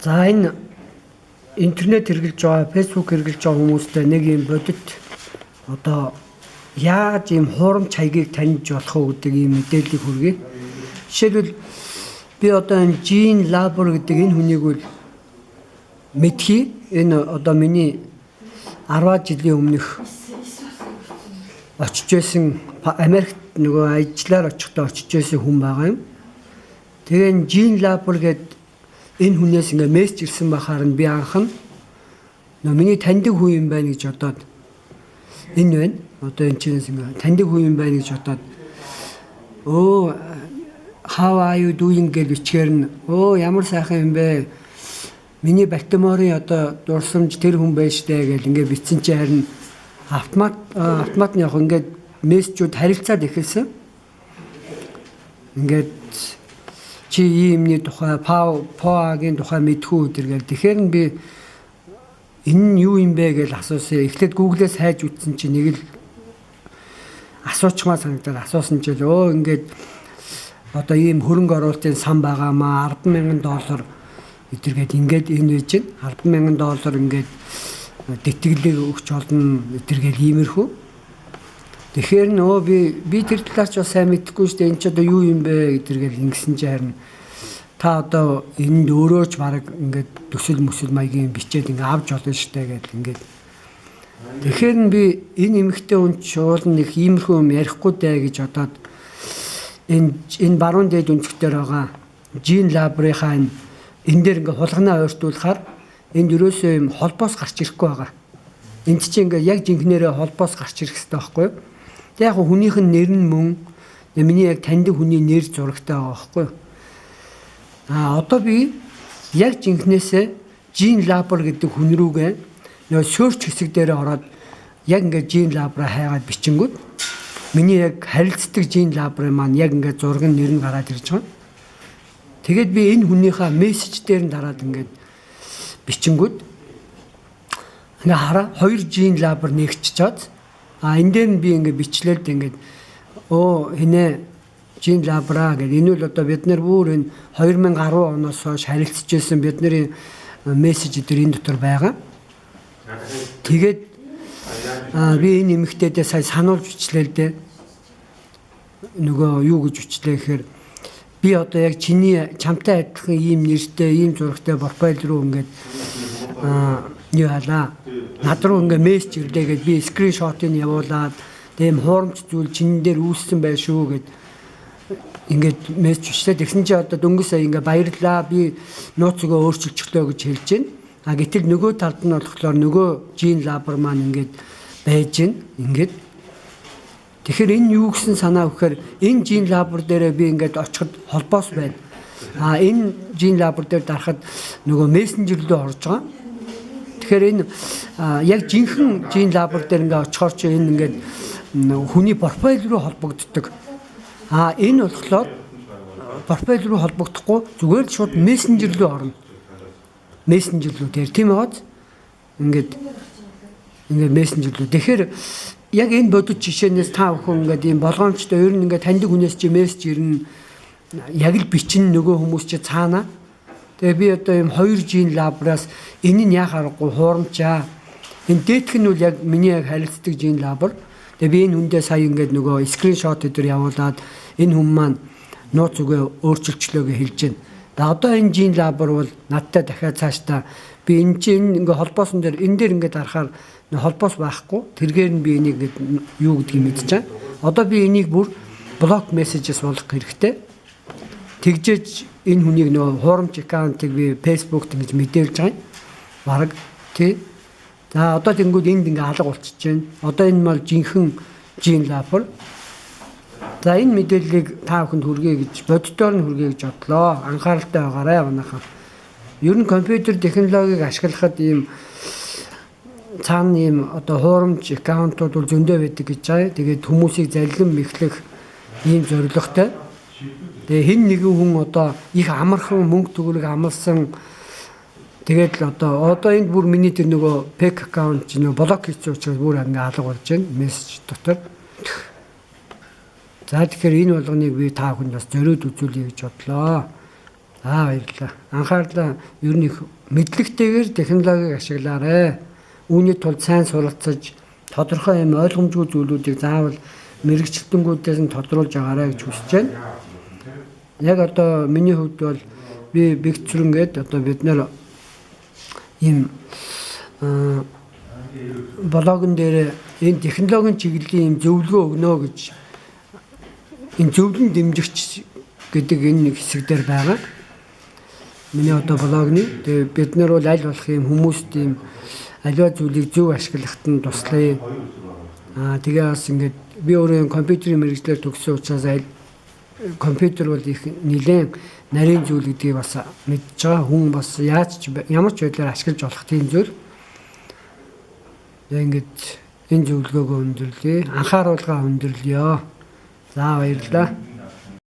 За, энэ интернет хэрэглэж байгаа, Facebook хэрэглэж байгаа хүмүүстэй нэг юм бодит одоо яаж ийм хуурамч хаягийг таньж болох уу гэдэг ийм мэдээллийг хүргэе. Жишээлбэл, би одоо энэ Жин Лабор гэдэг энэ хүнийг бол мэдхий. Энэ одоо миний 10 жилийн өмнөх очиж байсан, Америкт нөгөө ажиллаар очихдоо очиж байсан хүн байгаа юм. Тэгээ энэ Жин Лабор гэдэг энэ хүнээс ингээ мессеж ирсэн байхаар нь би анх нь нөө миний таньдаг хүн юм байна гэж бодоод, энэ байна. Одоо энэ чинээс ингээ таньдаг хүн юм байна гэж бодоод, "Өө, how are you doing?" гэж бичгээр нь, "Өө, ямар сайхан юм бэ? Миний Балтиморын одоо дурсамж тэр хүн байж штэ" гэл ингээ бичсэн чи харин автомат автомат нь яг ингээд мессежүүд харилцаад эхэлсэн. Ингээд чи иймний тухай, POA-гийн тухай мэдэх үү гэл. Тэгэхээр нь би энэ нь юу юм бэ гэж асуусан. Эхлээд Google-ээс хайж үзсэн чинь нэг л асуучмаа санагдаад асуусан чинь өө, ингээд одоо ийм хөрөнгө оруулалтын сан байгаа маа, 10,000 доллар эдэргээд ингээд энэ байж чинь 10,000 доллар ингээд тэтгэлэг өгч болно эдэргээл иймэрхүү. Тэгэхээр нөө би тэр талаар ч бас сайн мэдэхгүй шүү дээ. Энэ ч одоо юу юм бэ гэдэргээл ингэсэн чи харин та одоо энд өөрөө ч баг ингээд төсөл мөсөл маягийн бичээд ингээ авч болно шүү дээ гэдэл ингээд. Тэгэхээр нь би энэ эмэгтэй хүн ч уул нэг иймэрхүү юм ярихгүй дээ гэж бодоод энэ баруун дээд өнцгтэр байгаа Жин Лабрынхаа энэ дээр ингээ хулганаа ойртуулахаар энд ерөөсөө юм холбоос гарч ирэхгүй байгаа. Энд чинь ингээ яг жинхнэрээ холбоос гарч ирэх хэрэгтэй байхгүй юу? Тэг яг хүнийх нь нэр нь мөн миний яг таньдаг хүний нэр зурагтай байгаа байхгүй юу? А одоо би яг жинхнээсээ Жин Лабор гэдэг хүн рүүгээ нөгөө search хэсэг дээр ороод яг ингээ Жин Лабраа хайгаад бичингүүд миний яг харилцдаг Жин Лабрын маань яг ингээ зураг нь, нэр нь гараад ирж байгаа. Тэгээд би энэ хүнийхээ мессеж дээр нь дараад ингээд бичингүүд ингээ хараа, хоёр Жин Лабор нэгччээд, а энэ дээр нь би ингээ бичлээд ингээд "Өө, хинэ Жин Лабра" гэдэг энэ бол одоо бид нар бүр энэ 2010 оноос хойш харилцаж байсан бидний мессеж дээр энэ дотор байгаа. Тэгээд би энэ эмэгтэйдээ сая сануулж бичлээ л дээ. Нөгөө юу гэж бичлээ гэхээр би одоо яг чиний чамтай адилхан ийм нэртэй, ийм зурагтай профайл руу ингээд юу халаа. Над руу ингээ мессеж ирлээ гэд би screenshot ыг явуулаад, тийм хуурамч зүйл чинэн дээр үүссэн байх шүү гэд ингээд мессеж бичлээ. Тэгсэн чи одоо дөнгөж сая ингээ "Баярлаа, би нууц үгээ өөрчилчихлөө" гэж хэлж байна. А гэтэл нөгөө талд нь болохоор нөгөө Жин Лабор маань ингээд байж гин ингээд. Тэгэхээр энэ юу гэсэн санаа өгөхээр энэ Жин Лабор дээрээ би ингээд очиход холбоос байна. А энэ Жин Лабор дээр дарахад нөгөө мессенжер рүү орж байгаа. Тэгэхээр энэ яг жинхэнэ Жин Лабор дээр ингээд очихоор чи энэ ингээд хүний профайл руу холбогддог. А энэ болохоор профайл руу холбогдохгүй, зүгээр л шууд мессенжер рүү орно. Мессенжер рүү тэр тийм байгааз ингээд мессенжер рүү. Тэгэхээр яг энэ бодит жишээнээс та бүхэн ингээд ийм болгоомжтой, ер нь ингээд таньдаг хүнээс чи мессеж ирнэ, яг л бичин, нөгөө хүмүүс чи цаана. Тэгээ би одоо ийм хоёр Жин Лабраас энэ нь яах аргагүй хуурамчаа. Энэ дээдх нь бол яг миний яг харилцдаг Жин Лабор. Тэгээ би энэ хүндээ сая ингээд нөгөө screenshot өдр явуулаад энэ хүн маань нууц үгээ өөрчилчлөө гэж хэлж байна. Тэгээ одоо энэ Жин Лабор бол надтай дахиад цаашдаа би энэ чинь ингээ холбоосон дээр, энэ дээр ингээд харахаар холбоос байхгүй. Тэргээр нь би энийг ингээд юу гэдгийг мэдчихээн. Одоо би энийг бүр block messages болгох хэрэгтэй. Тэгжээж энэ хүнийг, нөгөө хуурамч account ыг би Facebook-т ингэж мэдээлж байгаа юм. Бараг тий. За, одоо тэнгууд энд ингээ алга болчихж байна. Одоо энэ бол жинхэнэ Жин Лабор. За, энэ мэдээллийг та бүхэнд хүргэе гэж, боддоор нь хүргэе гэж бодлоо. Анхааралтай байгаарай, манайхан. Ер нь компьютер технологиг ашиглахад ийм цаана ийм одоо хуурамч account ууд бол зөндөө байдаг гэж байгаа. Тэгээд хүмүүсийг заллин мэхлэх ийм зорилготой. Тэгээ хэн нэгэн хүн одоо их амархан мөнгө төгрөг амлсан. Тэгээд л одоо энд бүр миний тэр нөгөө fake account чи нөгөө block хийсэн учраас бүр ингээ алга болж байна мессеж дотор. За, тэгэхээр энэ болгоныг би та бүхэнд бас зориуд үзүүлье гэж бодлоо. За, баярлалаа. Анхаарлаа ер нь их мэдлэгтэйгээр технологиг ашиглаарай. Үүний тулд сайн суралцаж, тодорхой юм ойлгомжгүй зүйлүүдийг заавал мэргэжилтэнгүүдээс нь тодруулж агаарай гэж хүсэж байна. Яг одоо миний хувьд бол би Бэгцрэн гээд одоо бид нэр ийм блогон дээр энэ технологийн чиглэлийн ийм зөвлөгөө өгнө гэж, энэ зөвлөн дэмжигч гэдэг энэ нэг хэсэг дээр байгаа. Миний одоо блогны. Тэгээ бид нар бол аль болох юм хүмүүст ийм аливаа зүйлийг зөв ашиглахад нь туслая. Тэгээ бас ингээд би өөрөө компьютерийн мэргэжлээр төгссөн учраас аль компьютер бол их нэлээд нарийн зүйл гэдгийг бас мэдж байгаа. Хүн бас яаж ч ямар ч байдлаар ашиглаж болох тийм зүйл. Тэгээ ингээд энэ зөвлөгөөгөө өндөрлөе. Анхааруулгаа өндөрлөё. За, баярлалаа.